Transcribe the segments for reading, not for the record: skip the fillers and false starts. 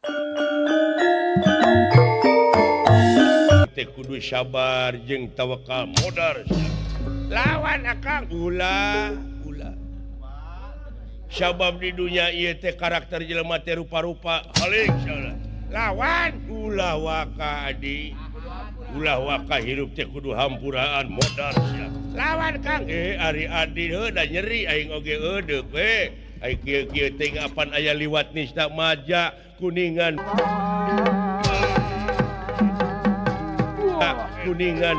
Teh kudu sabar jeung tawakal modar. Lawan akang ulah ulah. Sabab di dunia ieu teh karakter jelema teh rupa-rupa. Halik salah. Lawan ulah waka adi. Ulah waka hirup teh kudu hampuraan modar sia. Lawan Kang ari adi heuh da nyeri aing oge eudeuk we. Ai kieu-kieu teh apan aya liwat nista maja kuningan. Kuningan.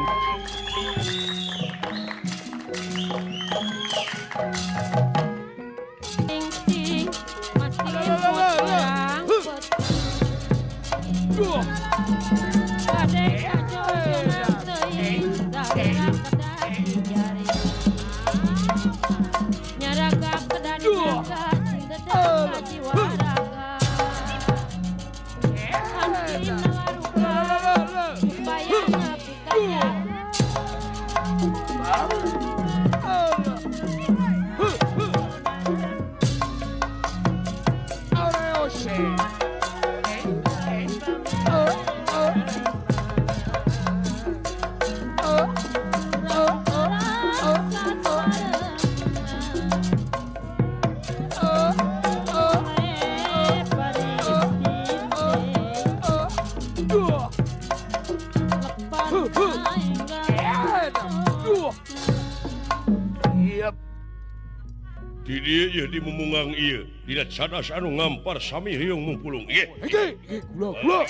Di mumungang ieu dina cadas anu ngampar sami hiung mungkulung ieu. Hiji, kula kula.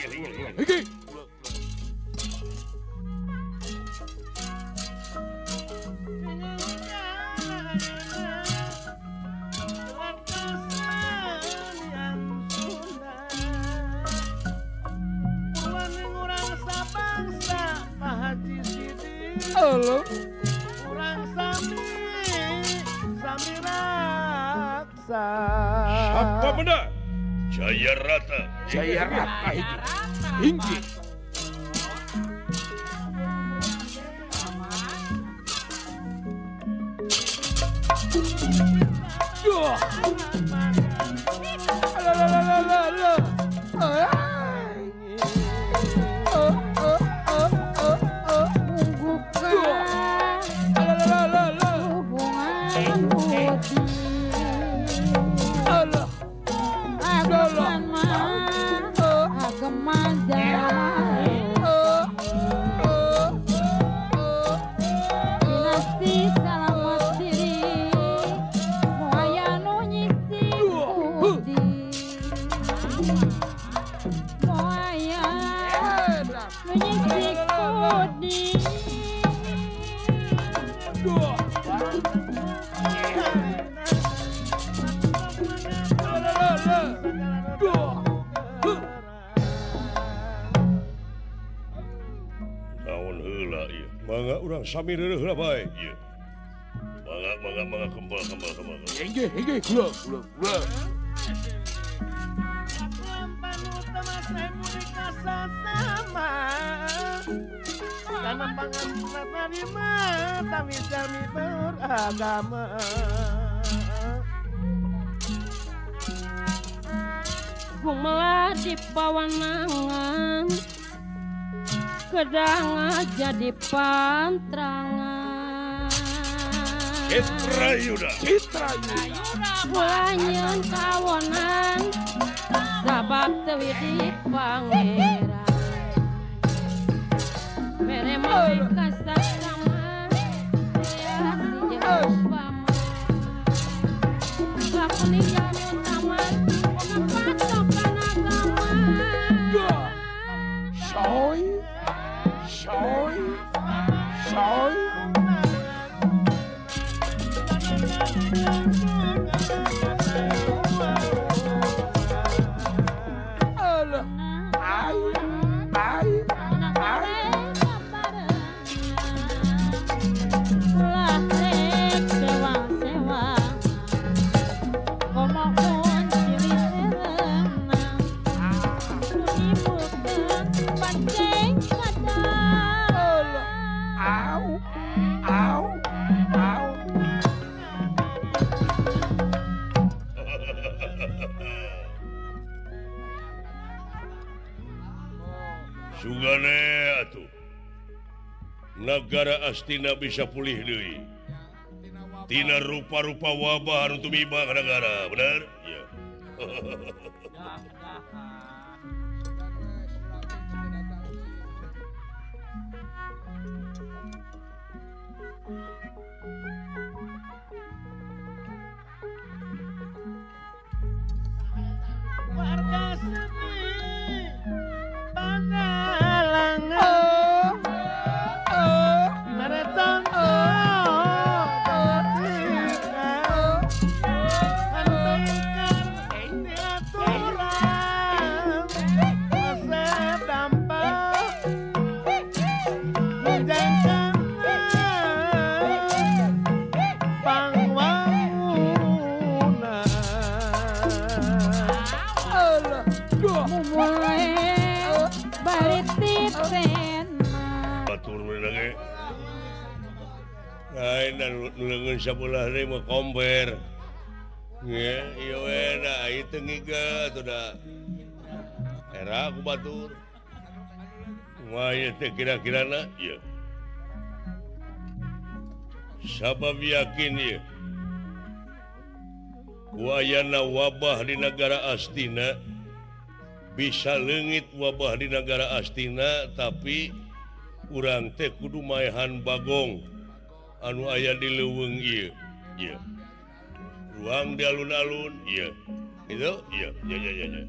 Hiji. Halo. Urang sami sami raksa. Siapa benda? Jaya Rata. Jaya Rata hiji. Hiji. Mangga urang sami reureuh lah bae ieu. Mangga mangga mangga kembal kembal kembal. Inggih inggih kula kula kula. Beragama. Gumelar di pawanangan, kedang jadi pantrangan. Citra Yuda, Citra Yuda, Wanyen kawonan, sabab teu di pangeran. Mere mah kasama, Soi, soi, soi. Alah, ai, ai, ai. Sugane atuh negara Astina bisa pulih deui tina rupa-rupa wabah anu tumiba ka negara bener ya. Warga seni Panalangan Leungeun sabelah deui mah komper. Nge, ieu we da ieu teu ngiga atuh da. Era ku batur. Kumaha ieu teh kira-kirana ieu. Sabab yakin ieu. Ku ayana wabah di negara Astina bisa leungit wabah di negara Astina tapi urang teh kudu maehan Bagong anu aya di leuweung ieu. Ieu. Ruang di alun-alun ieu. Gitu? Ieu. Ya ya ya ya.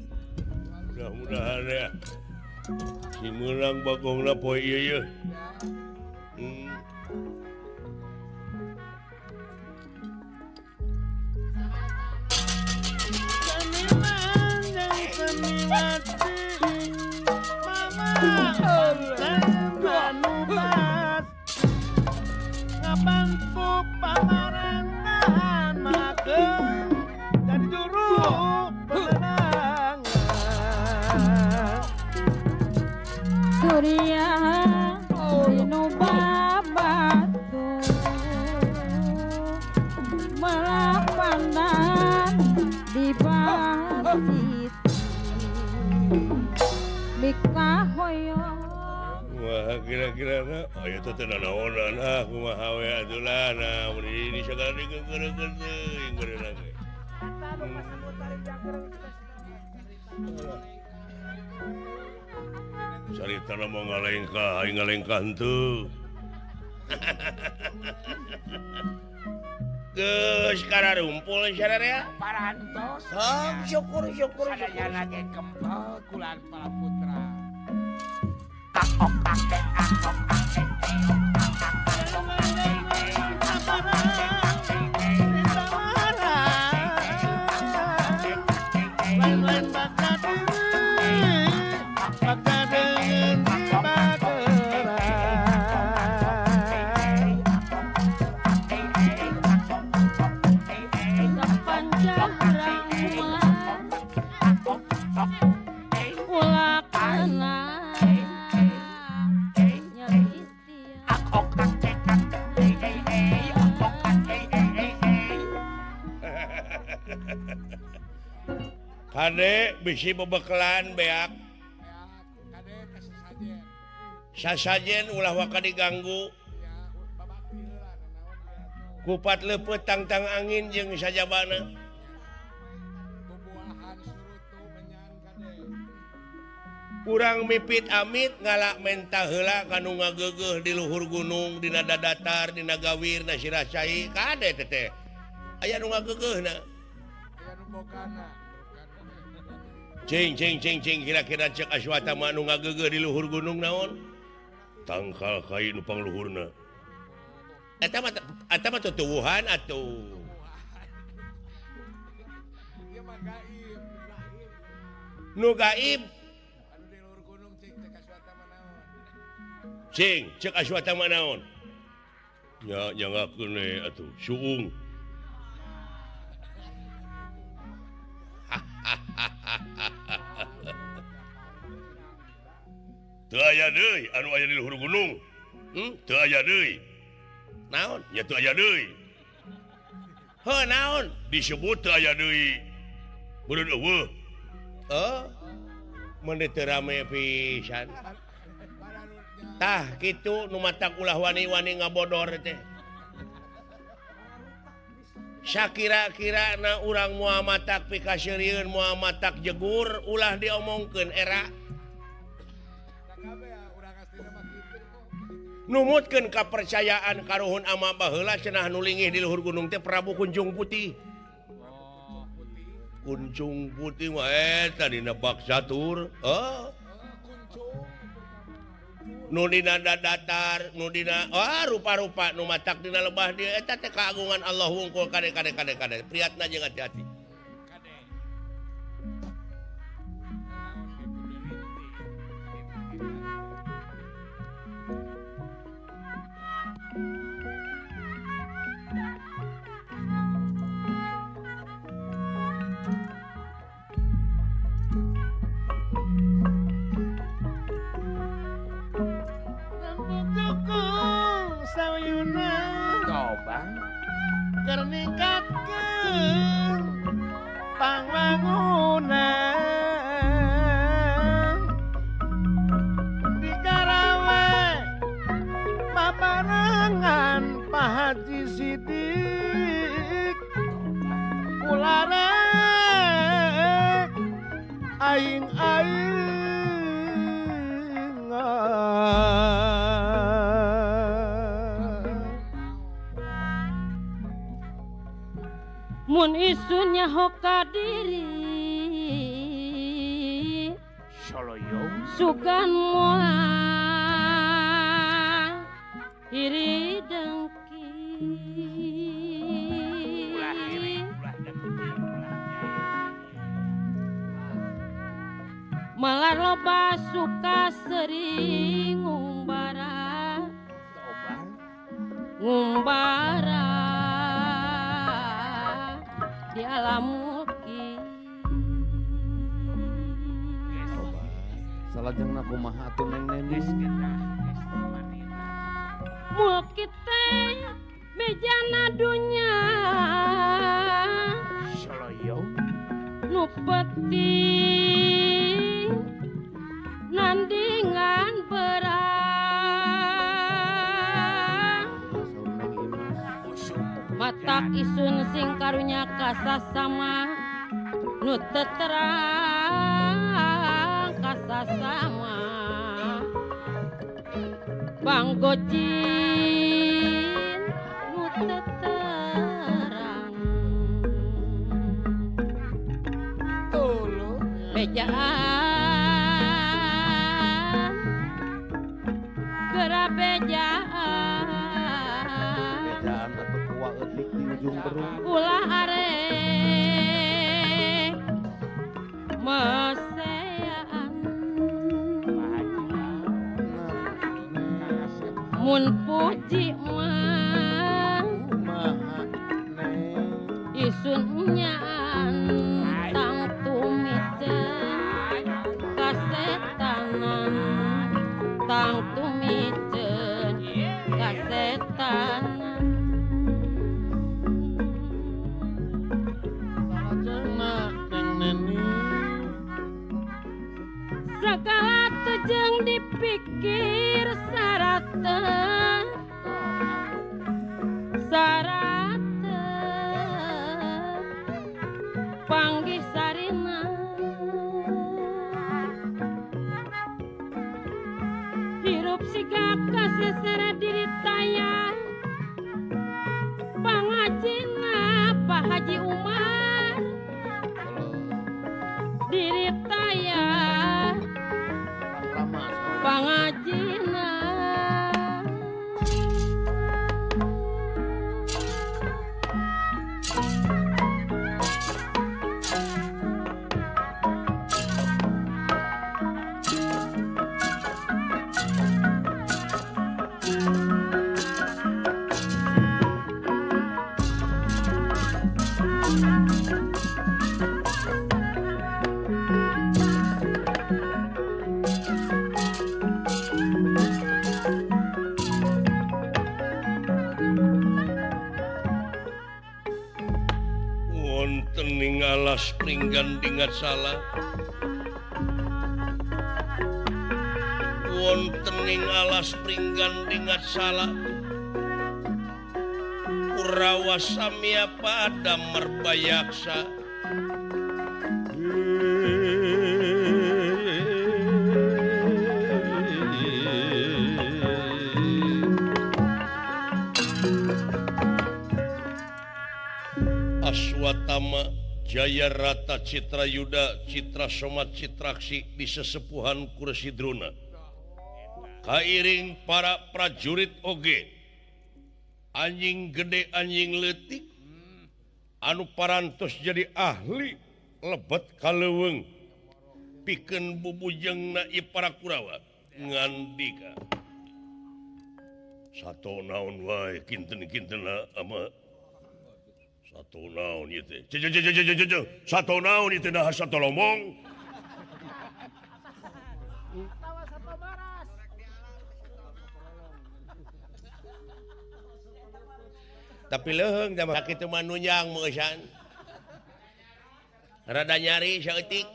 Mudah-mudahan ya. Si meunang Bagongna poe ieu ieu. Ngabantu pamarantahan mageung jadi juru pemenangan. Surya dinu babatu melak pandan di basitu mika hoyong. Wah, kira-kira na, oh ya teh nanaonan ah kumaha we atuh lah nah mun ini sagala digeungkeureukeun teuing geureunan ge. Saritana mau ngalengkah, aing ngalengkah henteu. Geus kararumpul sararea. Parantos. Syukur syukur. Sadayana ge kempel kulan para putra. Kade bisi bebekelan beak. Sasajen ulah waka diganggu. Kupat leupeut tangtang angin jeung sajabana. Urang mipit amit ngalak menta heula kanu ngageugeuh di luhur gunung dina dadatar dina gawir na sirah cai kade teteh. Aya nu ngageugeuhna. Aya nu bokana. Cing cing cing cing kira-kira cek Aswatama nu ngageugeuh di luhur gunung naon? Tangkal kai nu pangluhurna. Eta mah tutuwuhan atuh. Ieu mah gaib. Nu gaib anu di luhur gunung cing cek Aswatama naon? Cing cek Aswatama naon? Nya nyangakeun we atuh suung. Teu aya deui anu aya di luhur gunung. Teu aya deui. Naon? Nya teu aya deui. Heuh naon? Disebut teu aya deui. Beureun eueuh. Oh. Mun teu rame pisan. Tah kitu nu matak ulah wani-wani ngabodor teh. Sakira-kira na urang moal matak pikaseurieun moal matak jegur ulah diomongkeun era. Numutkeun kapercayaan karuhun ama baheula cenah nu lingih di luhur gunung teh Prabu Kuncung Putih. Kuncung Putih mah eta dina bak catur, heuh. Nu dina datar, nu dina rupa-rupa nu matak dina lebah dieu eta teh kagungan Allah wungkul kade kade kade kade. Priatna jeung hati-hati. Ningkatkeun pangwangunan di Karawe paparengan Pak Haji Sidik ularek aing-aing. Mun isunya hoka diri Soloyong sugan moal iri dengki ulah iri ulah dengki ulah malah loba suka sering ngumbara ngumbara di alam mulki. Salajengna kumaha atuh Neng Neni? Mulki teh bejana dunya Soloyong nu penting nandingan berang. Matak isun sing karunya kasasama nu teterang kasasama Bang Gojin nu teterang bejaan geura bejaan ulah arek mesean mun puji mah isun nyaan tang tumicen kasetanan tang tumicen kasetanan. Segala tejeng dipikir sarate sarate panggih sarina hirup siga kasesere diri taya pangajina Pak Haji Umar diri taya pangajina. Alas pringgan dingat salah wonten Nanging alas pringgan dingat salah Kurawa samya pada merbayaksa. Aswatama Jaya Rata Citra Yuda Citra Soma Citraksi di sesepuhan Kursi Drona. Kairing para prajurit oge anjing gede anjing leutik anu parantos jadi ahli lebet kaleuweung pikeun bubujengna ieu para Kurawa ngandika satu naon wae kinten-kintenna ama satu naon ieu teh satu naon ieu teh nah satu lomong. Tapi leuheung da sakitu mah nunjang meusan rada nyari saeutik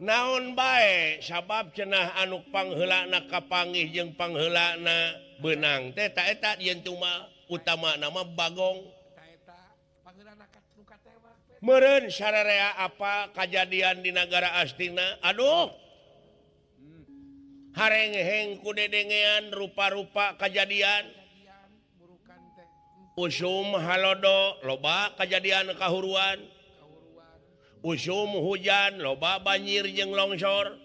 naon bae sabab cenah anu pangheulana kapanggih jeung pangheulana beunang teh ta eta yen cuma utamana mah Bagong meureun sararea apa kajadian di nagara Astina. Aduh harengheng ku dedengean rupa-rupa kajadian usum halodo loba kajadian kahuruan usum hujan loba banjir jeung longsor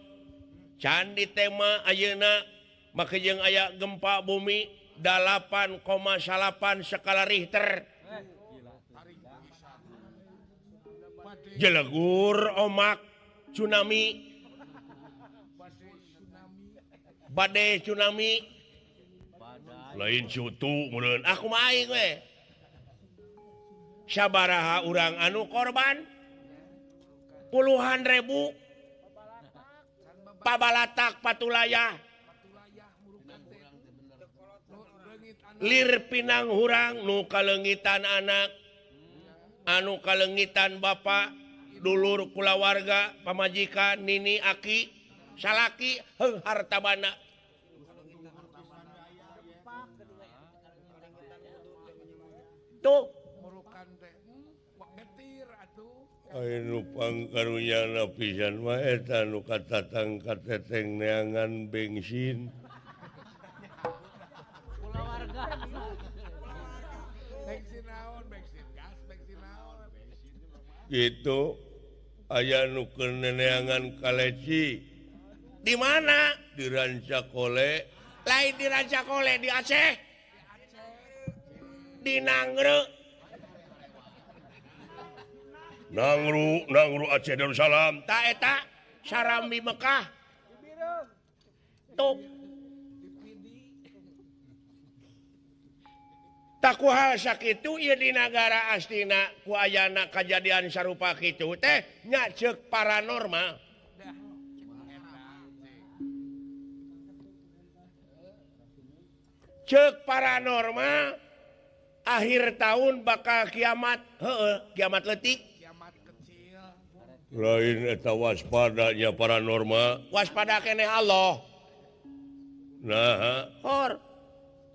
candi tema ayeuna make jeung aya gempa bumi 8,8 skala Richter jelegur omak tsunami badai tsunami lain cutu meureun aku mah aing we sabaraha urang anu korban puluhan ribu pabalatak patulayah lir pinang hurang nu kaleungitan anak anu kaleungitan bapak dulur kulawarga pamajikan nini aki salaki heung harta bana tuh. Anu pangkarunyana pisan mah eta nu katatang kateteng neangan bensin. Kulawarga. Bensin naon, bensin gas, bensin naon. Gitu aya nu keur neangan kaleci. Di mana? Di Rancakole. Lain di Rancakole di Aceh. Di Nangru. Nangru, Nangru Aceh Darussalam. Ta eta Sarambi Mekah. Tuh. Taku hal sakitu ieu di nagara Astina ku ayana kajadian sarupa kitu teh nya ceuk paranormal. Ceuk paranormal akhir tahun bakal kiamat, heeh, kiamat leutik. Lain eta waspadanya paranormal. Waspada keneh Allah. Nah, hor.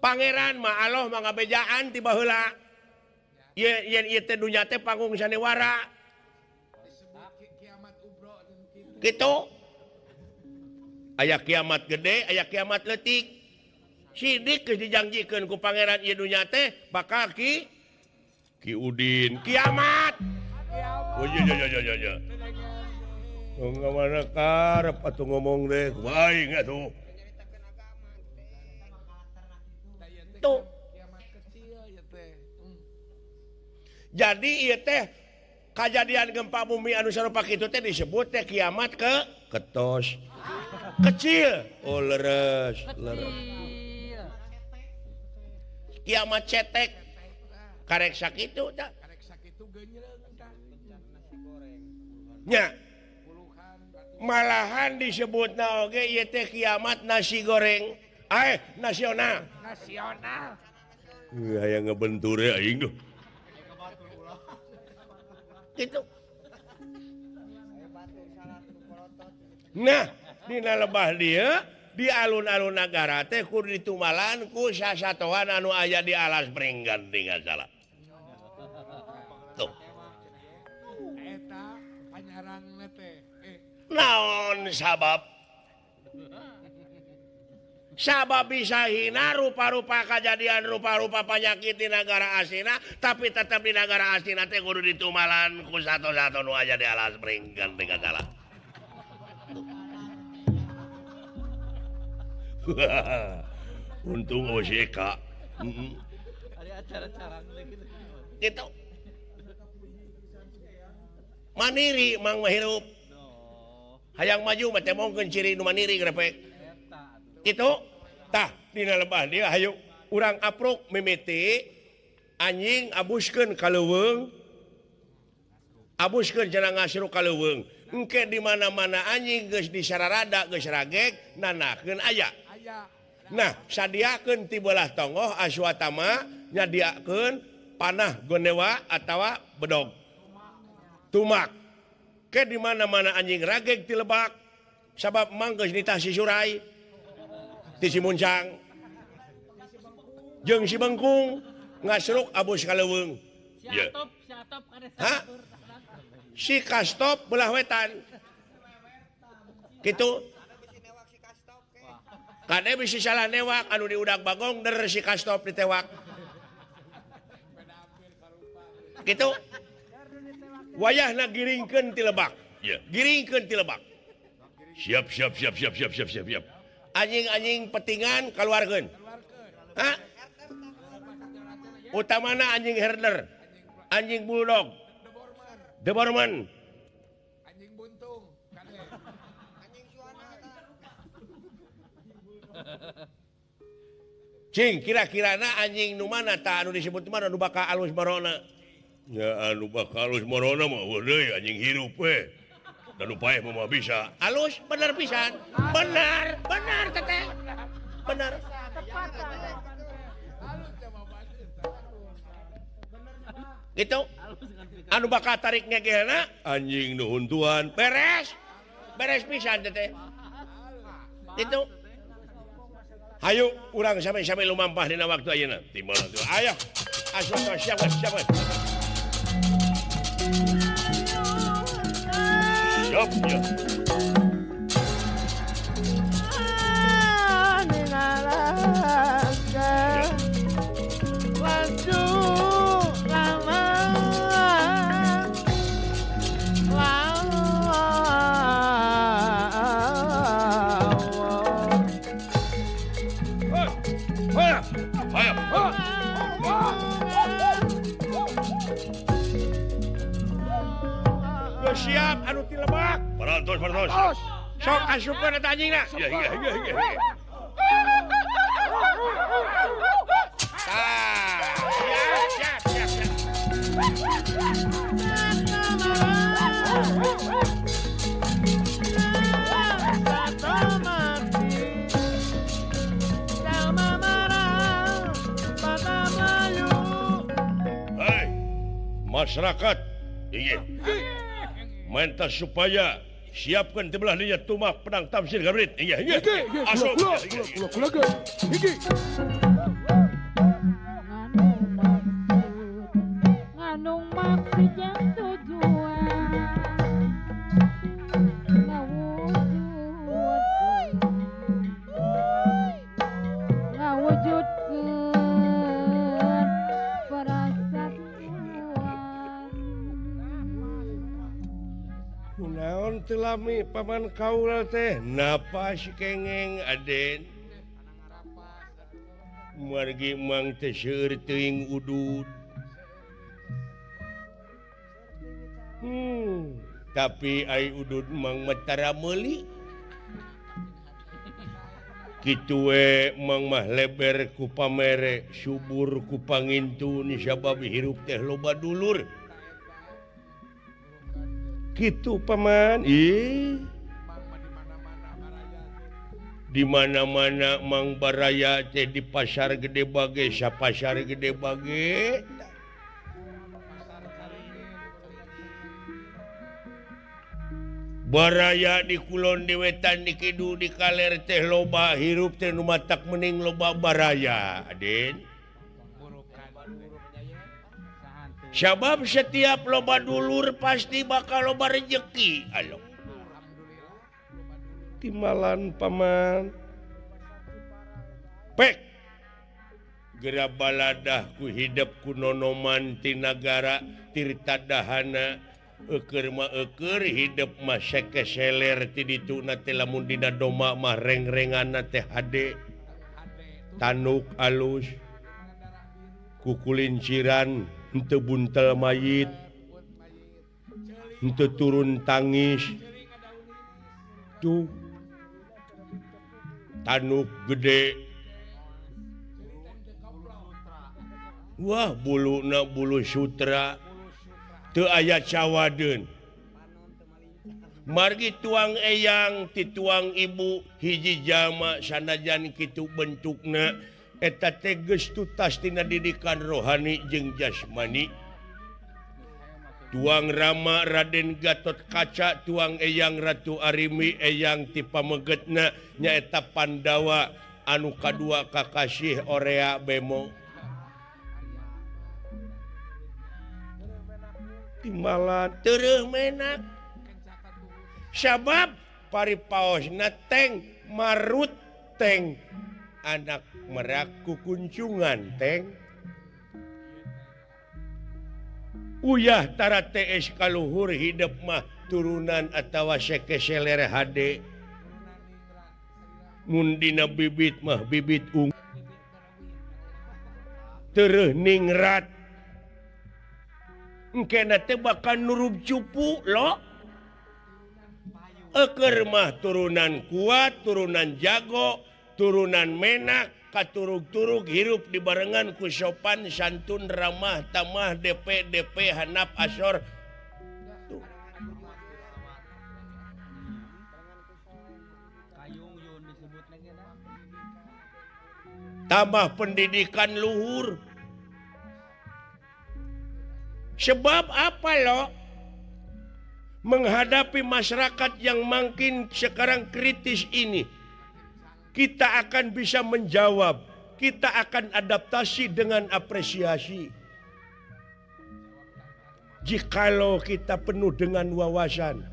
Pangeran mah Allah mah ngabejaan ti baheula. Yen ieu teh dunya teh panggung sanewara. Kitu. Aya kiamat gede, aya kiamat leutik. Sidik geus dijangjikeun ku pangeran ieu dunya teh bakal ki Ki Udin kiamat. Oh iya iya iya iya. Enggak mana karep atuh ngomong deh, kumaha aing atuh. Tuh. Jadi ieu teh kajadian gempa bumi anu sarupa kitu teh disebut teh kiamat ke ketos. Kecil. Oh leres, leres. Kiamat cetek. Karek sakitu tah. Karek sakitu geunyreung tah. Nya. Malahan disebutna oge ieu teh kiamat nasi goreng. Nasional. Nasional. Hayang ngebentur aing duh. Gitu. Nah dina lebah dia di alun-alun nagara teh kudu ditumalan ku sasatoan anu aya di alas Pringgan tinggal salah. Tuh. Eta panyarangna teh. Naon sabab? Sabab bisa hina rupa-rupa kejadian rupa-rupa penyakit di nagara asina, tapi tetap di nagara asina teh kudu ditumalan ku satu-satu nu aya di alas Pringgan tinggal salah. Untung OJK. Ada acara-acara gitu. Mandiri mang mah hirup. Hayang maju mah teh mongkeun ciri nu mandiri grepek. Gitu. Tah dina lebah dia hayu urang apruk mimiti anjing abuskeun ka leuweung. Abuskeun cenah ngasru ka leuweung. Engke di mana-mana anjing geus disararada geus ragek nanakeun aya. Nah, sadiakeun ti belah tonggoh Aswatama nyadiakeun panah gonewa atawa bedog. Tumak. Ke di mana-mana anjing ragek ti lebak sabab mang geus nitah si Surai, ti si Muncang. Jeung si Bengkung ngasruk abus ka leuweung. Hah? Si Kastop belah wetan. Kitu. Kade bisi salah newak anu diudak Bagong der si Kastop ditewak. Kitu. Wayahna giringkeun ti lebak. Giringkeun ti lebak. Siap siap siap siap siap siap siap siap. Anjing-anjing petingan kaluarkeun. Hah? Utamana anjing herder, anjing bulldog, Doberman, anjing buntung, anjing suana. Cing kira-kirana anjing nu mana tah anu disebut mana anu bakal alus marona? Ya anu bakal alus marona mah deui anjing hirup we. Dan nu paeh mah bisa. Alus bener pisan. Bener, bener teteh. Bener. Tepat. Gitu. Anu bakal tarik ngegelna anjing nu huntuan beres. Beres pisan teteh. Gitu. Hayu urang sami-sami lumampah dina waktu ayeuna. Ti mana tuh? Ayo. Asup siap siap. Siap ya. Siap anu ti lebak. Parantos parantos. Sok asupkeun eta anjingna. Iya iya iya iya. Tah, siap siap siap. Hei, masyarakat. Iya. Minta supaya siapkan di belah dinya tumak pedang tamsir gabrit. Iya, iya. Asup. Nganung maksud yang tujuan ngawujudkeun persatuan. Kunaon teu lami paman kaula teh napas kengeng Aden. Margi mang teh seueur teuing udud. Tapi ai udud mang mah tara meuli. Kitu we mang mah leber ku pamere, subur ku pangintun sabab hirup teh loba dulur. Gitu paman. Ih. Di mana-mana mang baraya teh di pasar gede bage, sapasar gede bage. Baraya di kulon di wetan di kidul di kaler teh loba hirup teh nu matak mening loba baraya Aden. Sabab setiap loba dulur pasti bakal loba rejeki. Alo. Timalan paman. Pek. Gera baladah ku hidep ku nonoman ti nagara tirta dahana. Eukeur mah eukeur hidep mah sekeseler ti dituna teh lamun dina doma mah rengrenganna teh hade. Tanuk alus. Kukulinciran henteu buntel mayit. Henteu turun tangis. Tuh. Tanuk gede. Wah buluna bulu sutra. Teu aya cawadeun. Margi tuang eyang ti tuang ibu hiji jalma sanajan kitu bentukna eta teh geus tutas tina didikan rohani jeung jasmani. Tuang Rama Raden Gatot Kaca, tuang eyang Ratu Arimi eyang ti pamegetna nyaeta Pandawa anu kadua kakasih Orea Bemo. Timbalan tereuh menak sabab paripaosna teng marut teng anak merak kukuncungan teng uyah tara TS kaluhur hidup mah turunan atawa sekeseler hade mun dina bibit mah bibit ungu tereuh ningrat engkena teh bakal nurub cupu lo. Eukeur mah turunan kuat, turunan jago, turunan menak, katurug-turug hirup dibarengan ku sopan santun ramah tamah DP DP hanap asor. Tuh. Tambah pendidikan luhur. Sebab apa lo? Menghadapi masyarakat yang makin sekarang kritis ini, kita akan bisa menjawab, kita akan adaptasi dengan apresiasi. Jikalau kita penuh dengan wawasan,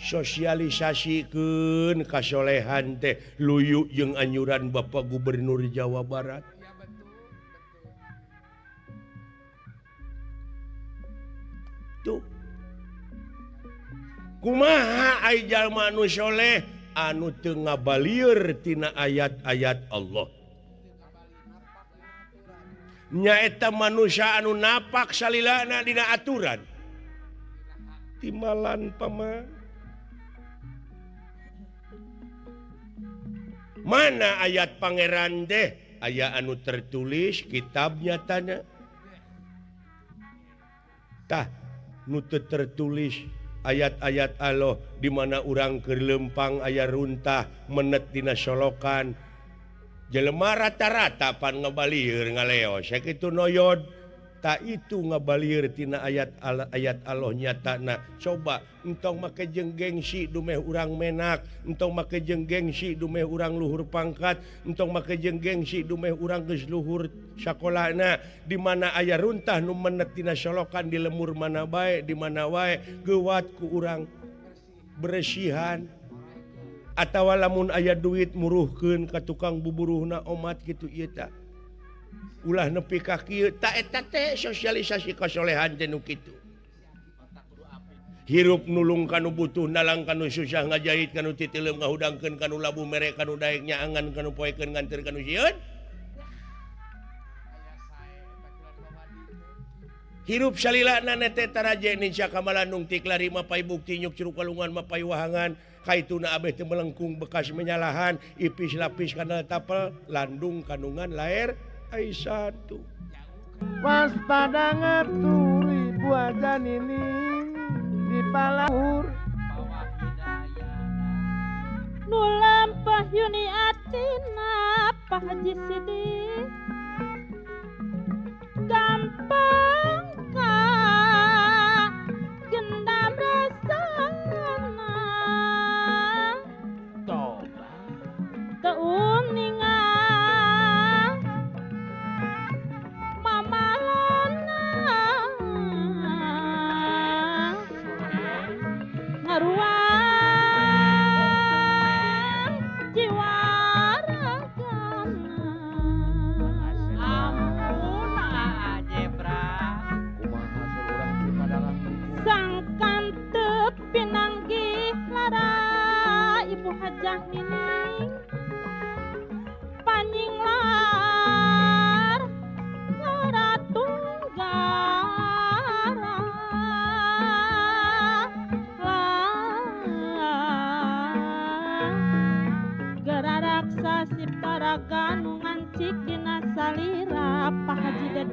sosialisasikeun kasolehan teh luyu jeung anjuran Bapak Gubernur Jawa Barat. Tuh. Kumaha ai jalma anu soleh anu teu ngabalieur tina ayat-ayat Allah. Nyaeta manusia anu napak salilana dina aturan. Timalan paman. Mana ayat pangeran deh? Aya anu tertulis kitabnya tanya. Tah nu teu tertulis ayat-ayat Allah di mana urang keur leumpang aya runtah menet dina solokan. Jelema rata-rata pan ngabalieur ngaleos sakitu noyod. Tak itu ngabalieur tina ayat ayat Allah nyatana. Coba entong make jeung gengsi dumeh urang menak, entong make jeung gengsi dumeh urang luhur pangkat, entong make jeung gengsi dumeh urang geus luhur sakolana. Di mana aya runtah nu menet tina solokan di lemur mana bae, di mana wae geuwat ku urang beresihan. Atawa lamun aya duit muruhkeun ka tukang buburuhna omat kitu ieu tah. Ulah nepi ka kieu ta eta teh sosialisasi kasolehan teh nu kitu. Hirup nulung kanu butuh, nalang kanu susah, ngajahit kanu titileum, ngahudangkeun kanu labu, mere kanu daek, nyaangan kanu poekeun, nganteur kanu sieun. Hirup salilana teh taraje ninca kamalandung tiklari mapai bukti nyuk curug walungan mapai wahangan kaituna abeh teu melengkung bekas menyalahan ipis lapis kana tapel landung kandungan laer Aisyah tuh. Waspada ngaturi buajan ini di palahur. Nu lampah yuni atina Pak Haji Sidik gampang ka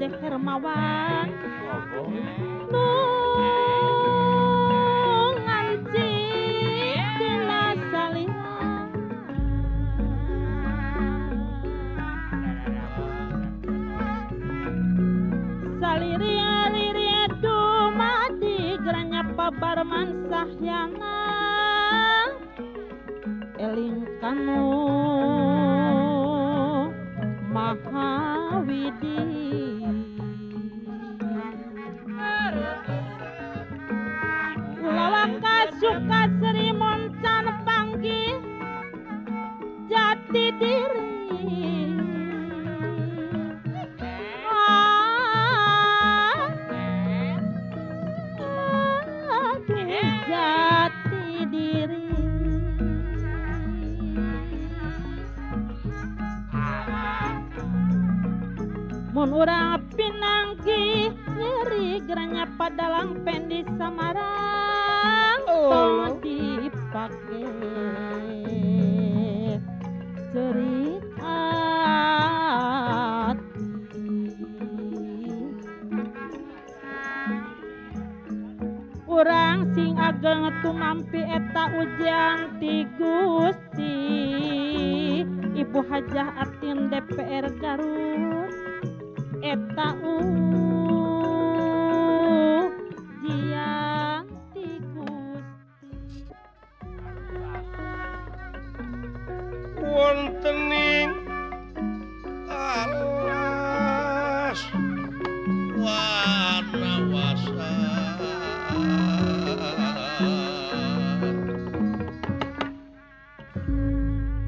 Ade Hermawan nu nganci dina salihan saliri-aliri dumadi geranya pabarman sahyana eling kanu Mahawidi Ulawa kasuka Sri Moncan panggih jati diri aduh jati diri mun urang pinanggi nyeri geranya padalang pendi Samarang tong dipake cerita urang sing ageng tumampi eta ujian ti Gusti Ibu Hajah Atin DPR Garut eta ujian ti Gusti wontening alas warna-wasa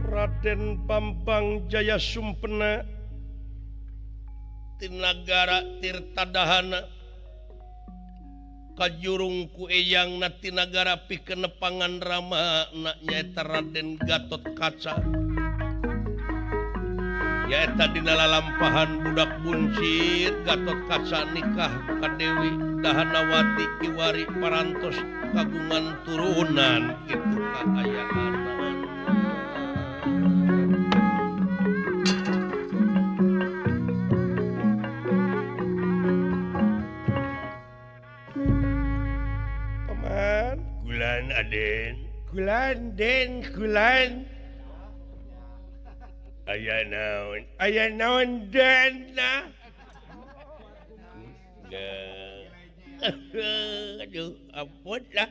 Raden Bambang Jaya Sumpena Tinagara Tirtadahana kajurung ku eyang na tinagara pikenepangan Rama na nyaeta Raden Gatot Kaca nyaeta dina lalampahan budak buncit Gatot Kaca nikah ka Dewi Dahanawati kiwari parantos kagungan turunan kitu kaayaan. Aden gulan den gulan aya naon den nah aduh ampun lah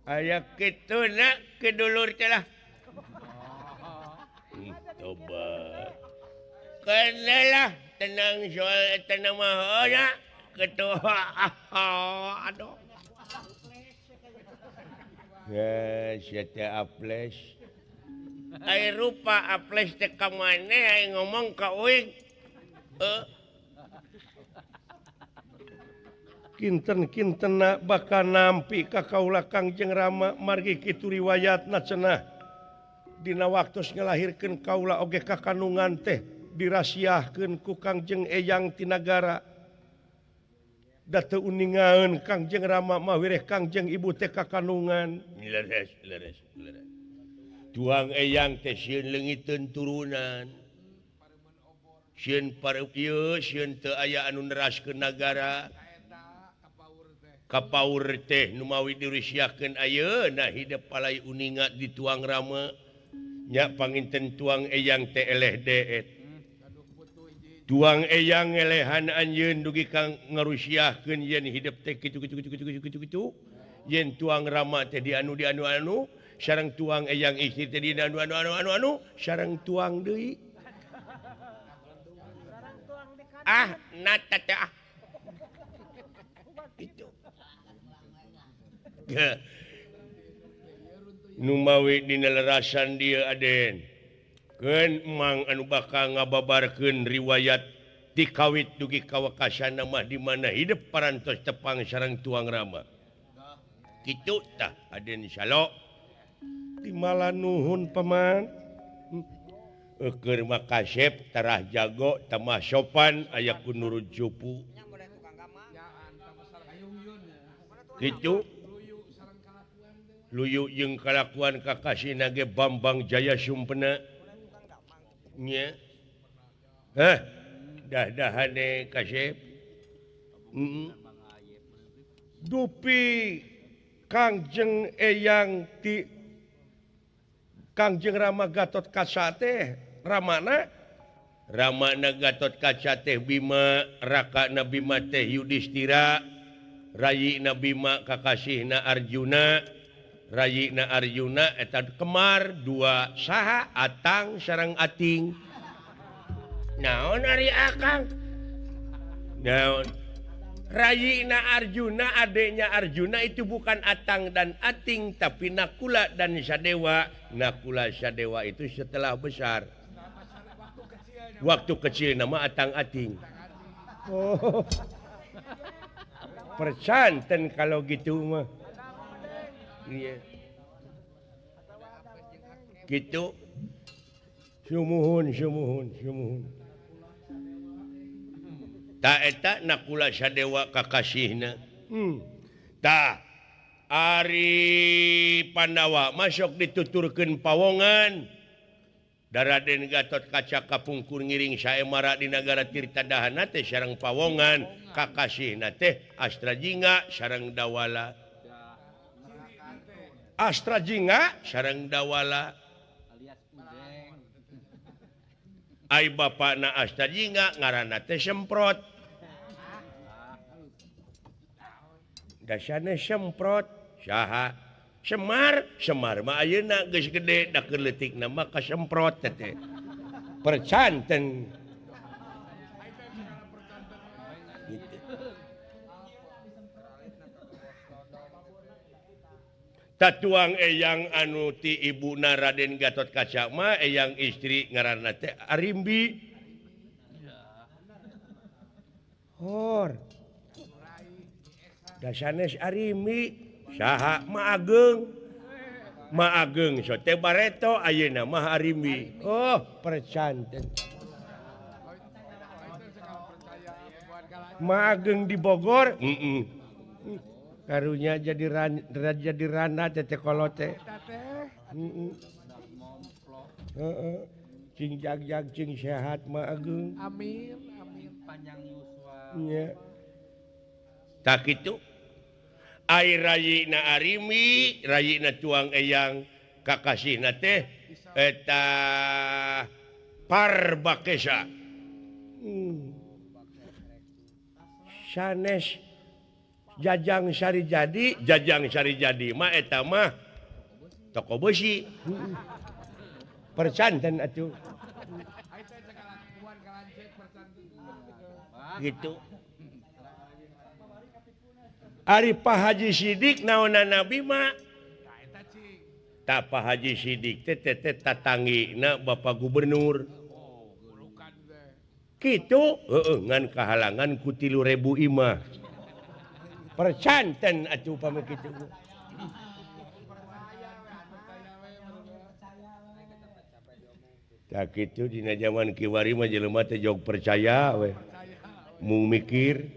aya kitu nak ke dulur teh lah tobat kenalah tenang soal tenang mah nya ketua aduh ya sia teh aples ai rupa aples teh ka maneh ai ngomong ka uing kinten-kintenna bakal nampi ka kaula Kangjeng Rama margi kitu riwayatna cenah dina waktos ngalahirkeun kaula oge ka kandungan teh dirasiahkeun ku Kangjeng Eyang Tinagara da teu uningaeun Kangjeng Rama mah wireh Kangjeng Ibu teh ka kandungan leres leres leres tuang eyang teh sieun leungiteun turunan sieun pareup ieu sieun teu aya anu neraskeun nagara kapaur teh nu mawi dirisiahkeun ayeuna hidep palai uninga di tuang Rama nya panginten tuang eyang teh eleh deet tuang eyang ngelehan anjeun dugi ka ngarusiahkeun yen hidep teh kitu kitu kitu kitu kitu kitu yen tuang Rama teh di anu di anu anu sareng tuang eyang istri teh di anu anu anu anu anu sareng tuang deui ah nata teh ah itu nu mawi dina lerasan dieu Aden keun mang anu bakal ngababarkeun riwayat ti kawit dugi ka wakasana mah di mana hidep parantos tepang sareng tuang Rama kitu tah Aden Salo timala nuhun paman Keur mah kasep tarah jago tamah sopan aya ku nurut jupu kitu luyu jeung kalakuan kakasina ge Bambang Jaya Sumpena nya heh Dah-dahane kasep. Dupi Kangjeng Eyang ti Kangjeng Rama Gatot Kaca teh Ramana Ramana Gatot Kaca teh Bima rakana Bima teh Yudhistira rayina Bima kakasihna Arjuna rayina Arjuna eta kemar dua saha Atang sareng Ating. Naon ari akang? Naon? Rayina Arjuna adeknya Arjuna itu bukan Atang dan Ating tapi Nakula dan Sadewa. Nakula Sadewa itu setelah besar. Waktu kecil nama Atang Ating. Oh. Percanten kalau gitu mah. Iya. Gitu. Sumuhun sumuhun sumuhun. Ta eta Nakula Sadewa kakasihna. Tah ari Pandawa masuk dituturkeun pawongan. Daraden Gatot Kaca kapungkur ngiring saemara di nagara Tirta Dahana teh sareng pawongan kakasihna teh Astra Jingga sareng Dawala. Astra Jingga sareng Dawala. Ai bapakna Astra Jingga ngaranna teh Semprot. Dasarna Semprot saha? Semar, Semar mah ayeuna geus gede da keur leutikna mah ka Semprot teh. Percanten. Gitu. Tatuang eyang anu ti ibuna Raden Gatot Kaca mah eyang istri ngaranna teh Arimbi. Hor. Da sanes Arimbi saha Ma Ageng. Ma Ageng sote bareto ayeuna mah Arimbi. Oh, percanten. Ma Ageng di Bogor, Karunya jadi raja di rana teh kolote. Heeh. Cing jag-jag cing sehat Ma Ageng. Amin, amin panjang yuswa. Nya. Tak kitu. Ai rayina Arimi, rayina tuang eyang kakasihna teh eta Parbakesa. Sanes Jajang Sari Jadi, Jajang Sari Jadi mah eta mah toko besi. Percanten atuh. Gitu. Ari Pak Haji Sidik naonana Bima? Ta Pak Haji Sidik teh teh tatangina Bapak Gubernur. Kitu heueuh ngan kahalangan ku 3.000 imah. Percanten atuh pami kitu. Tak kitu dina zaman kiwari mah jelema teh jog percaya we. Mung mikir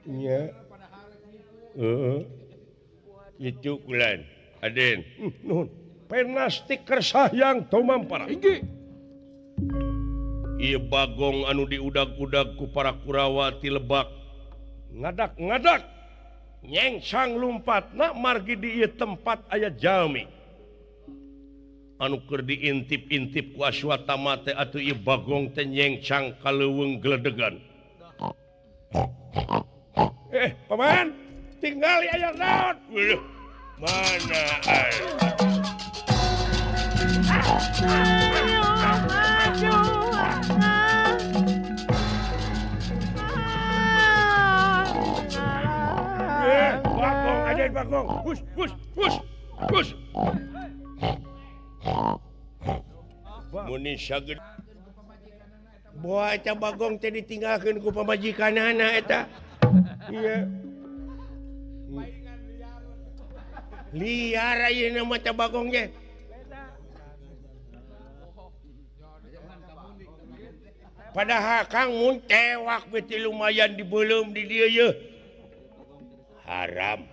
nya. Itu kulan Aden. Nuhun. Penasti kersah yang tumampara. Inggih. Ieu Bagong anu diudag-udag ku para Kurawa ti Lebak. Ngadak-ngadak nyengsang lumpatna margi di ieu tempat aya jalmi. Anu keur diintip-intip ku Aswatama teh atuh ieu Bagong teh nyengsang ka leuweung geledegan. Paman, tinggal aya naon? Mana aya? Bagong, ada Bagong. Hus, hus, hus, hus. Muni saged. Boa eta Bagong teh ditinggalkeun ku pamajikanana eta. Iya. Liar ayeuna mah ta Bagong ge. Padahal Kang mun tewak beuti lumayan dibeuleum di dieu yeuh. Haram.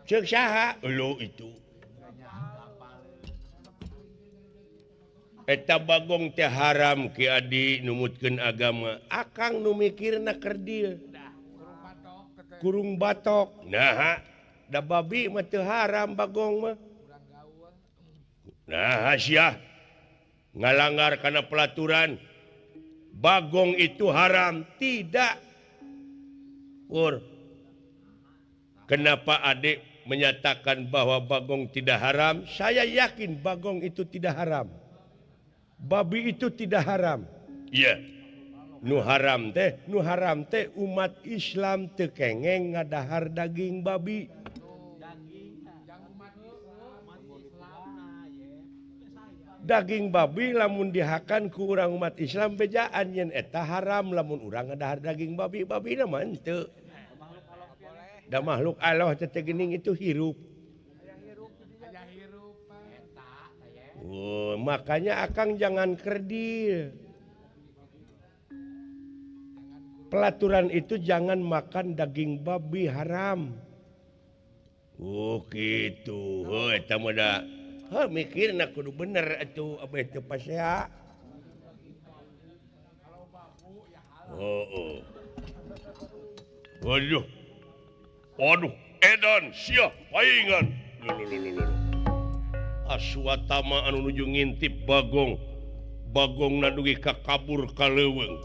Ceuk saha? Elu itu. Eta Bagong teh haram Ki Adi numutkeun agama. Akang nu mikirna kerdil. Kurung batok. Nah, da babi mah teu haram Bagong mah. Nah, sia ngalanggar kana pelaturan. Bagong itu haram tidak. Pur. Kenapa adik menyatakan bahwa Bagong tidak haram? Saya yakin Bagong itu tidak haram. Babi itu tidak haram. Iya. Nu haram teh umat Islam teu kengeng ngadahar daging babi. Daging babi lamun dihakan ku urang umat Islam bejaan yen eta haram lamun urang ngadahar daging babi, babina mah henteu. Da makhluk Allah teh geuning itu hirup. Oh, makanya akang jangan kerdil. Pelaturan itu jangan makan daging babi haram. Oh gitu. Heuh eta mah da. Heuh mikirna kudu bener atuh abeh teu pasea. Oh. Waduh. Waduh, edan sia paingan. Lho. Aswatama anu nuju ngintip Bagong. Bagong dugi ka kabur ka leuweung.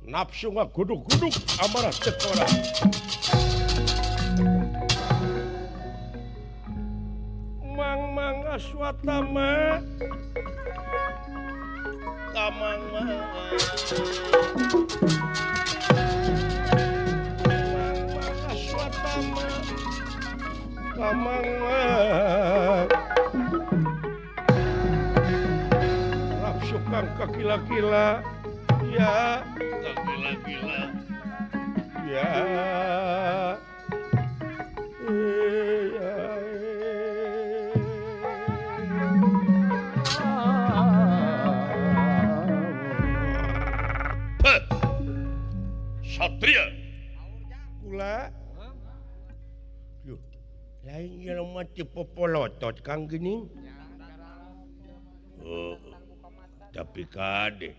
Nafsu ngagudug-gudug amarah teu korah. Mang-mang Aswatama. Kamang mang. Mang-mang Aswatama. Kamang mang. Nafsu kang kakila-kila. Ya, kakila-kila. Ya. Satria. Kula. Yuh, lain jelema teu popolotot Kang geuning. Oh, tapi kade.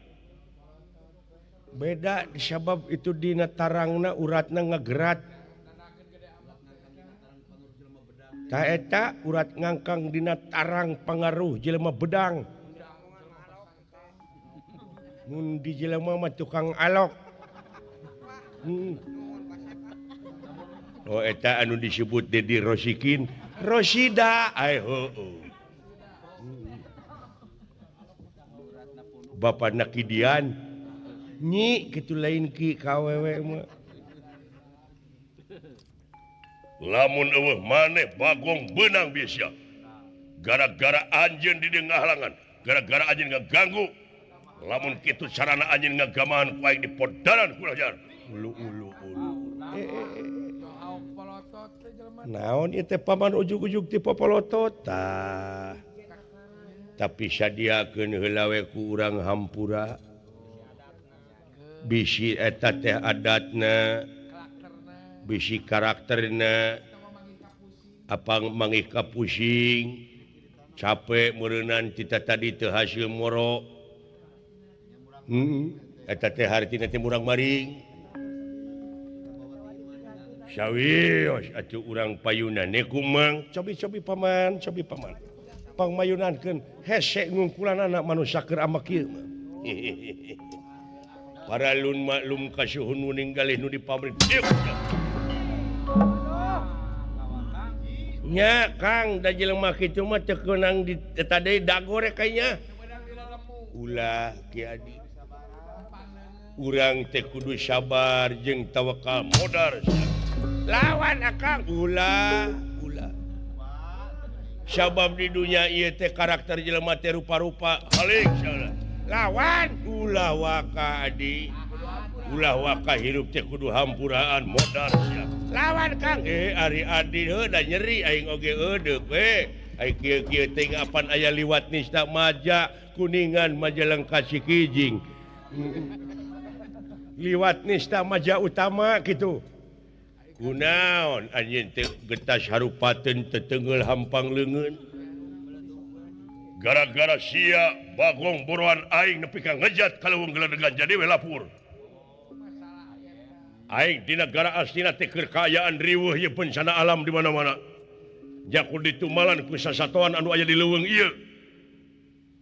Beda sabab itu dina tarangna uratna ngegerat. Ta eta urat ngangkang dina tarang pangaruh jelema bedang. Mun di jelema mah tukang alok. Oh eta anu disebut Dedi Rosikin, Rosida ai heueuh. Bapak Nakidian nyi kitu lain ki ka awewe mah. Lamun eueuh maneh Bagong beunang bisa. Gara-gara anjeun di dieu ngahalangan, gara-gara anjeun ngaganggu. Lamun kitu carana anjeun ngagamahan ku aing di podaran kulajar. Ulu ulu ulu. Naon ieu teh paman ujug-ujug ti popolotot tah. Tapi sadiakeun heula we ku urang hampura. Bisi eta teh adatna, bisi karakterna, apa manggih ka pusing, capek meureunan tita tadi teu hasil moro. Eta teh hartina teh murang maring. Sawios atuh urang payunan kumang cobi-cobi paman, cobi paman. Pangmayunankeun hese ngungkulan anak manusia keur amak ieu mah. Para lun maklum kasuhun nu ninggalih nu di pabrik. Nya Kang da jelema kitu mah teu keunang di eta deui dagore kayaknya. Ulah Ki Adi. Urang teh kudu sabar jeung tawakal modar. Lawan akang ulah ulah. Sabab di dunia ieu teh karakter jelema teh rupa-rupa. Halik salah. Lawan ulah waka Adi. Ulah waka hirup teh kudu hampuraan modar sia. Lawan Kang ari Adi heuh da nyeri aing oge eudeuk we. Ai kieu-kieu teh apan aya liwat nista maja Kuningan Majalengka Cikijing. Liwat nista maja utama kitu. Kunaon anjeun teh getas harupateun tetengeul hampang leungeun. Gara-gara sia Bagong buruan aing nepi ka ngejat ka leuweung geledegan jadi we lapur. Aing di negara aslina teh keur kaayaan riweuh ieu bencana alam di mana-mana. Jaku ditumalan ku sasatoan anu aya di leuweung ieu.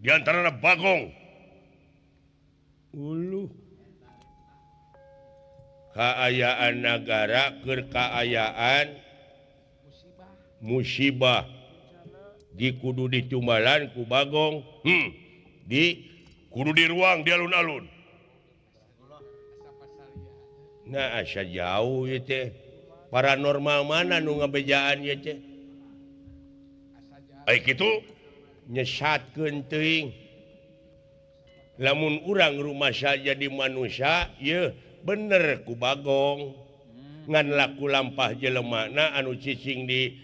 Di antarana Bagong. Uluh. Kaayaan nagara keur kaayaan musibah. Di kudu ditumbalan ku Bagong, di kudu di ruang di alun-alun. Nah asa jauh ieu teh. Paranormal mana nu ngabejaan ieu teh? Ai kitu nyesatkeun teuing. Lamun urang rumasa jadi manusia yeuh bener ku Bagong. Ngan laku lampah jelemana anu cicing di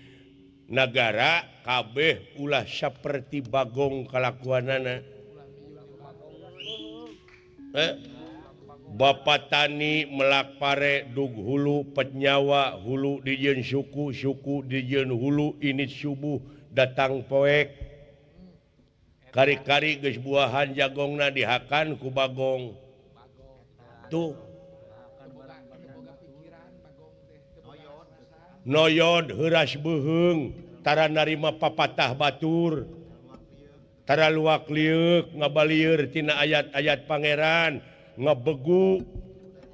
nagara kabeh ulah saperti Bagong kalakuanana. Bapak tani melak pare dug hulu petnyawa hulu dijieun suku suku dijieun hulu ini subuh datang poek kari-kari geus buahan jagongna dihakan ku Bagong. Tuh noyod heuras beuheung tara narima papatah batur tara luak lieuk ngabalieur tina ayat-ayat pangeran ngebegu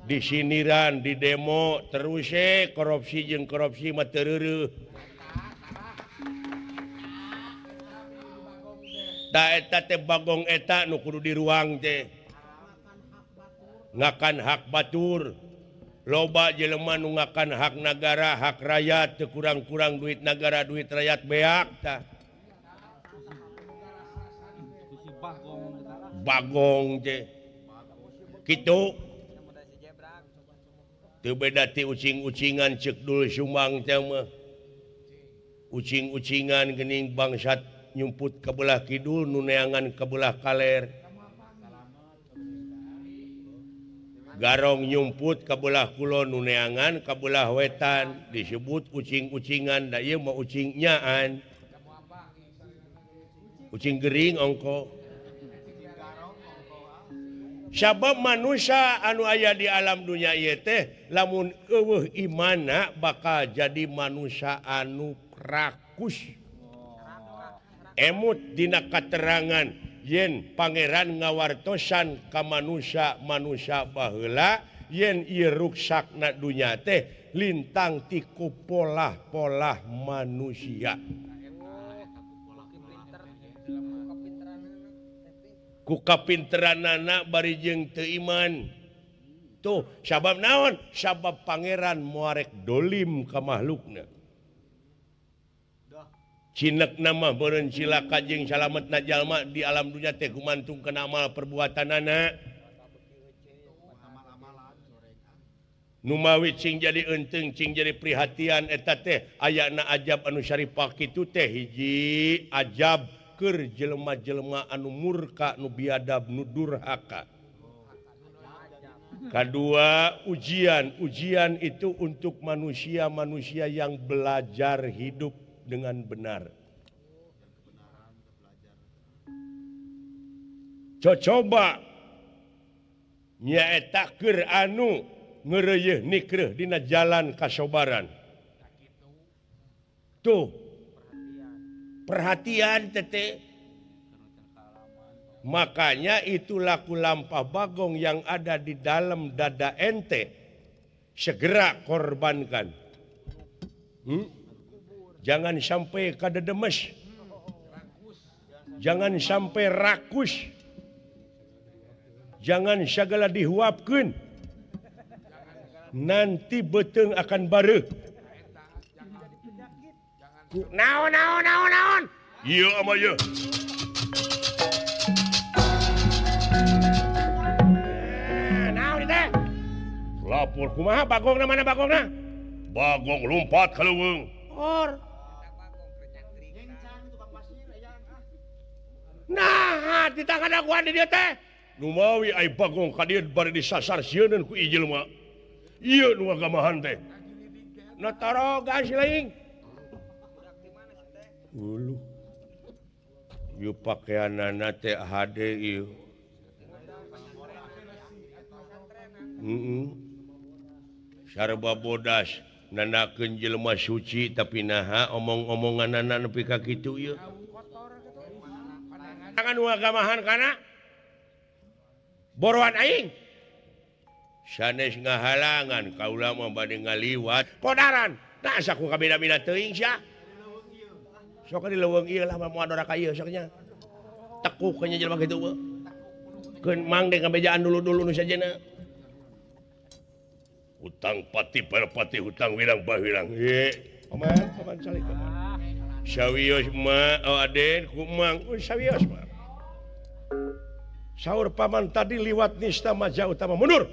disiniran di demo terus korupsi jeung korupsi mah teu reureuh. Ta eta teh Bagong eta nu kudu diruang teh ngakan hak batur. Loba jelema nu ngakan hak nagara hak rakyat teu kurang-kurang duit nagara duit rakyat beak tah. Bagong teh kitu teu beda ti ucing-ucingan ceuk Dul Sumbang teh mah. Ucing-ucingan geuning bangsat nyumput ka belah kidul nu neangan ka belah kaler. Garong nyumput ka belah kulon nu neangan ka belah wetan disebut ucing-ucingan da ieu mah ucing nyaan. Ucing gering ongko. Sabab manusia anu aya di alam dunia ieu teh lamun eueuh imanna bakal jadi manusia anu rakus. Emut dina katerangan yen pangeran ngawartosan ka manusia-manusia baheula yen ieu ruksakna dunya teh lintang ti ku polah-polah manusia. Ku kapinteranana bari jeung teu iman. Tuh sabab naon? Sabab pangeran moarek dolim ka makhlukna. Cinek nama beureun cilaka jeung salametna jalma di alam dunya teh gumantung kana amal perbuatanana. Numawi cing jadi eunteung cing jadi prihatian eta teh ayana ajab anu syarifah kitu teh hiji ajab keur jelema-jelema anu murka nu biadab nu durhaka. Kedua, ujian. Ujian itu untuk manusia-manusia yang belajar hidup dengan benar. Coba nyaeta keur anu ngeureuyeun nikreuh dina jalan kasobaran. Tuh perhatian tete. Makanya itu laku lampah Bagong yang ada di dalam dada ente segera korbankan. Jangan sampai kadedemes. Jangan sampai rakus. Jangan segala dihuapkeun. Nanti beuteung akan bareuh. Naon naon naon naon. Ieu ama ieu. Naon teh? Lapor kumaha Bagongna mana Bagongna? Bagong lompat ka leuweung. Or. Nah, di tangan daguan di dieu teh. Numawi ai Bagong ka dieu bari disasar sieuneun ku ieu jelema. Ieu nu ngagamahan teh. Na tarogan si laing. Uluh. Ieu pakeanana teh hade ieu. Sarba bodas nanakeun jelema suci tapi naha omong-omonganana nepi ka kitu ieu. Tangan wagamahan kana boroan aing. Sanes ngahalangan kaula mah bade ngaliwat podaran. Tah asa ku kabeda-beda teuing sia. Sok di leuweung ieu lah moal dora ka ieu sok nya. Tekuk nya jelema kitu mah. Keun mang deh ngabejaan dulu-dulu nu sajena. Hutang pati perpati hutang wirang bahwirang. Ye, paman, paman calik paman. Sawios ma, oh Aden ku mang, oh, sawios ma. Saur paman tadi liwat nista maja utama mundur.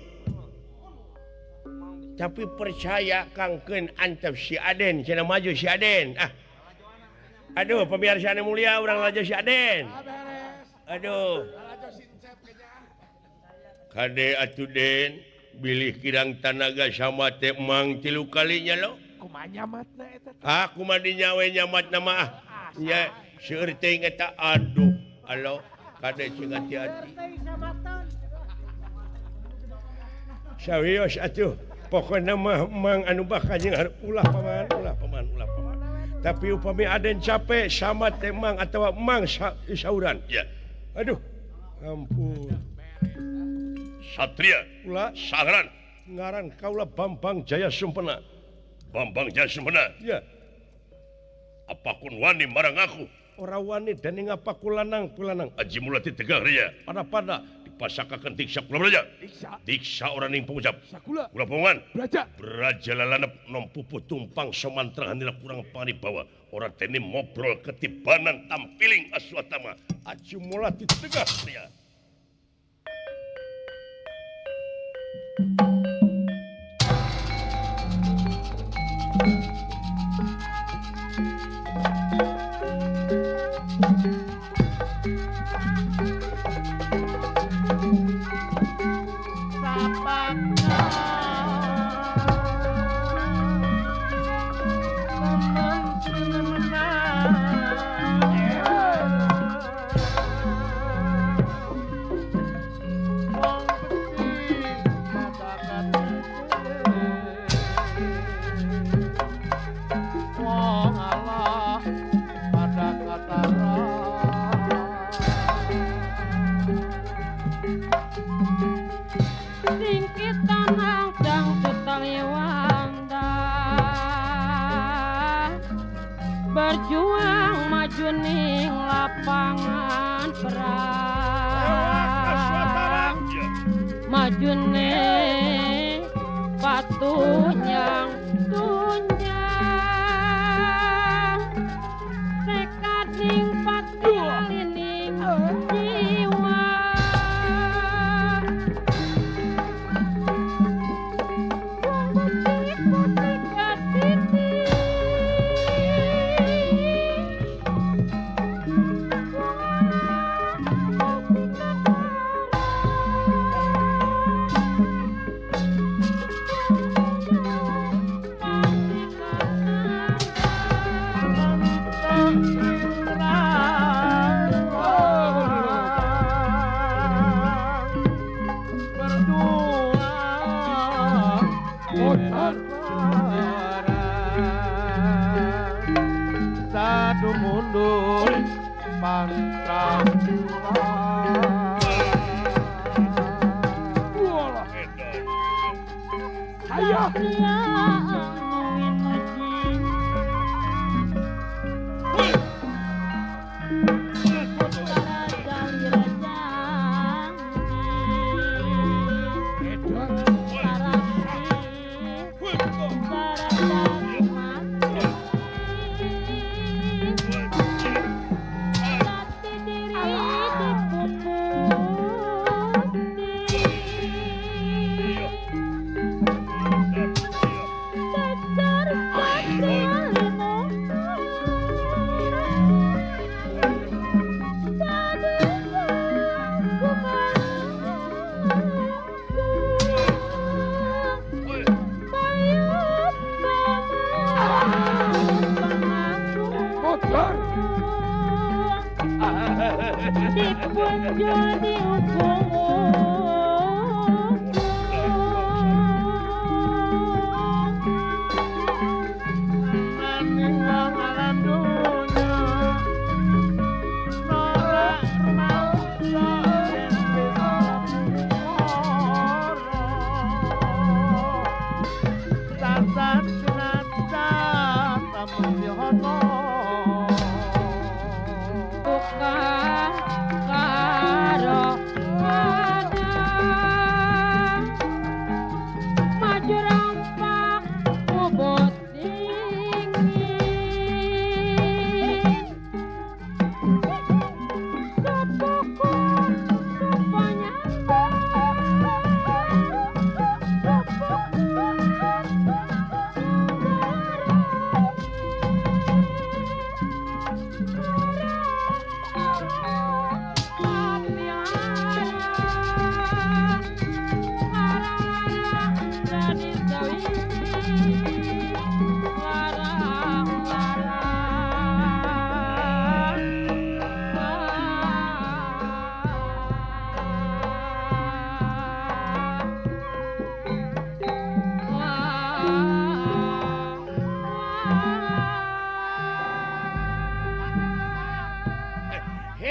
Tapi percaya kangkeun antep si Aden, cenah maju si Aden. Ah. Aduh, pemirsa anu mulia urang lalajo si Aden. Aduh. Kade atuh Den, bilih kirang tanaga sama teh mang 3 kalinya lo. Kumaha nyamatna eta? Ah, kumaha dinyawe nyamatna mah ah. Nya seueur teuing eta aduh. Alo, kade cing hati-hati. Sawios atuh, pokona mah mang anu bakal jeung ulah paman, ulah paman, ulah paman. Tapi upami Aden capek sama teh mang atawa mang sauran. Ya. Aduh. Ampun. Satria ulah sangaran ngaran kaula Bambang Jaya Sumpena. Bambang Jaya Sumpena. Ya. Apakun wani marang aku? Ora wani dening apa kulanang kulanang. Aji mulati tegang ria. Pada-pada dipasakakeun diksa kula braja. Diksa ora ning pengucap. Sakula. Kula pongan. Braja. Braja lalanep nompupu tumpang somantra hanira kurang paribawa. Ora dene mobrol ketibanan tampiling aswatama. Aji mulati tegang ria. Berjuang maju ning lapangan perang, maju ning patunyang tunjang, tekad ning pati ning jiwa.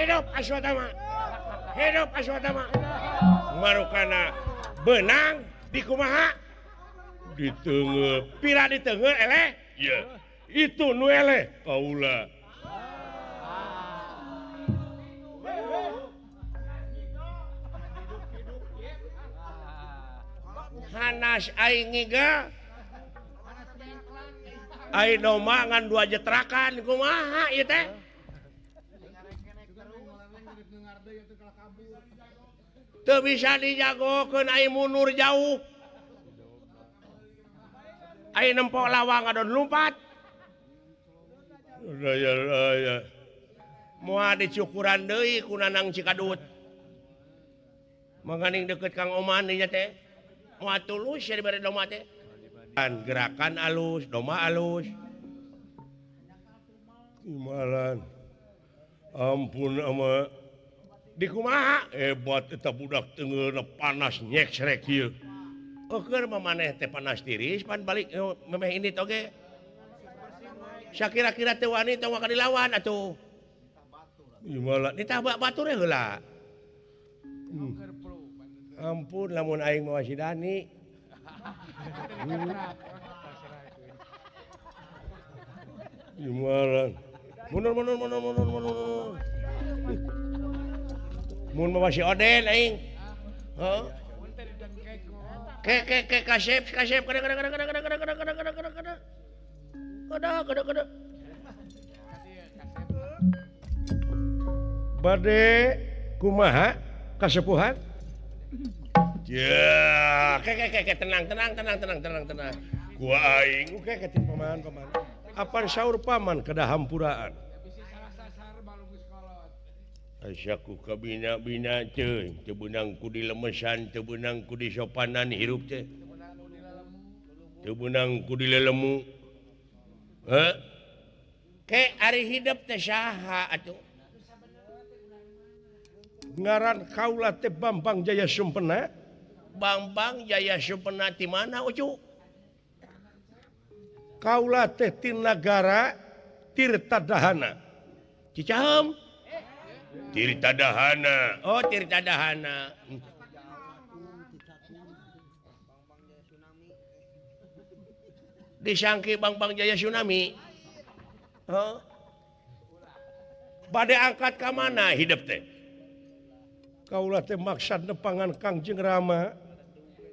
Hidup Aswatama. Hidup Aswatama. Marukana benang dikumaha? Diteungeup. Pira diteungeup eleh? Iya. Itu nu eleh kaula. Hanas aing ngiga. Aing domba ngan dua jetrakan kumaha ieu teh? Teu bisa dijagokeun aing mundur jauh. Aing nempo lawang ngadon lumpat. Raya. Moal dicukuran deui ku Nanang Cikadut. Manganing deket Kang Oman dinya teh. Moal tulus ya dibere domba teh. Gerakan alus, domba alus. Imalan. Ampun ama dikumaha hebat eta budak tengeuna panas nyeksrek ieu. Eukeun mah maneh teh panas tiris pan balik memeh indit oge. Sakira-kira teu wani tong waka dilawan atuh. Imalan ditah batur heula. Ampun lamun aing mawa si Dani. Imalan. Mundur mundur mundur mundur mundur. Mun mawa si Oden aing. Heuh. Ke ke ke kasep kasep kada kada kada kada kada kada kada kada kada kada. Kada kada kada. Bade kumaha kasepuhan? Ya, ke ke ke tenang tenang tenang tenang tenang tenang. Ku aing oke ke paman paman. Apan saur paman kedah hampuraan. Asyaku kabina-bina teuing, teu beunang ku dilemesan, teu beunang ku disopanan hirup teh. Teu beunang ku dilelemu. Heuh. Ke ari hidup teh saha atuh? Ngaran kaula teh Bambang Jaya Sumpena. Bambang Jaya Sumpena ti mana ucu? Kaula teh ti nagara Tirtadahana. Cicahem. Tirtadahana. Oh, Tirtadahana. Disangki Bambang Jaya Tsunami. Huh? Bade angkat ka mana hidup teh? Kaula teh maksad nepangan Kangjeng Rama.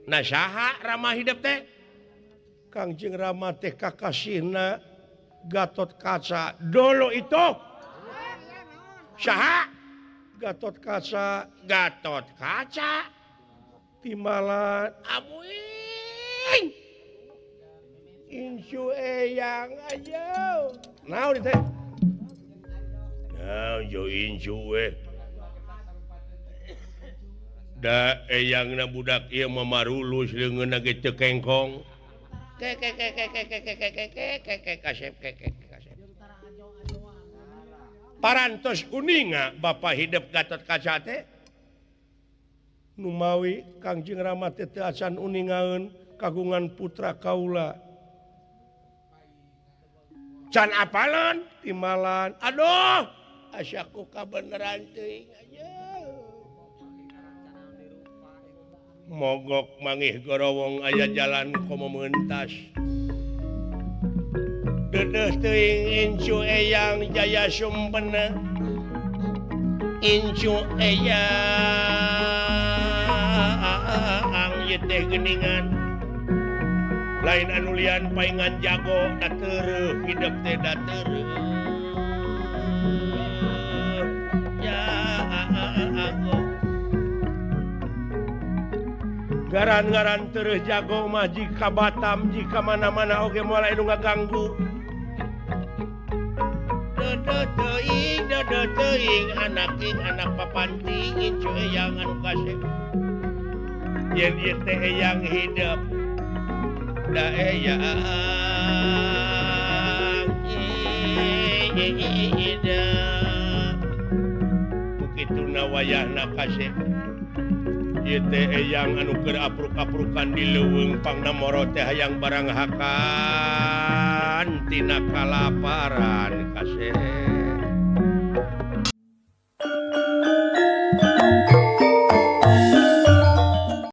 Nah saha Rama hidup teh? Kangjeng Rama teh kakasihna Gatot Kaca. Dulu itu saha? Gatot Kaca. Gatot Kaca timalan amuing incu eyang ayo. Naon teh? Naon jo incu we. Da eyangna budak ieu mah marulus leungeunna ge teu kengkong. Ke ke ke ke ke ke ke ke ke ke ke kasep ke ke kasep. Parantos uninga Bapak hidup Gatot Kaca teh? Numawi Kangjeng Rama teh teu acan uningaeun kagungan putra kaula. Can apaleun timalan. Aduh, asyaku kabeneran teuing aja. Mogok mangih gorowong aya jalan komo mentas. Dedeh teuing incu eyang Jaya Sumpena. Incu eyang ieu teh geuningan. Lain anu lian paingan jago da tereuh hidup teh da tereuh. Jago. Garan-garan tereuh jago mah jika Batam jika mana-mana oge moal anu ngaganggu. Dedeh teuing dedeh teuing anak ing anak papanti incu eyang anu kasep. Yen ieu teh eyang hidup da eyang hidup. Kukituna wayahna kasep. Ieu teh eyang anu keur apruk-aprukan di leuweung pangnamoro teh hayang barang hakan tina kalaparan kasep.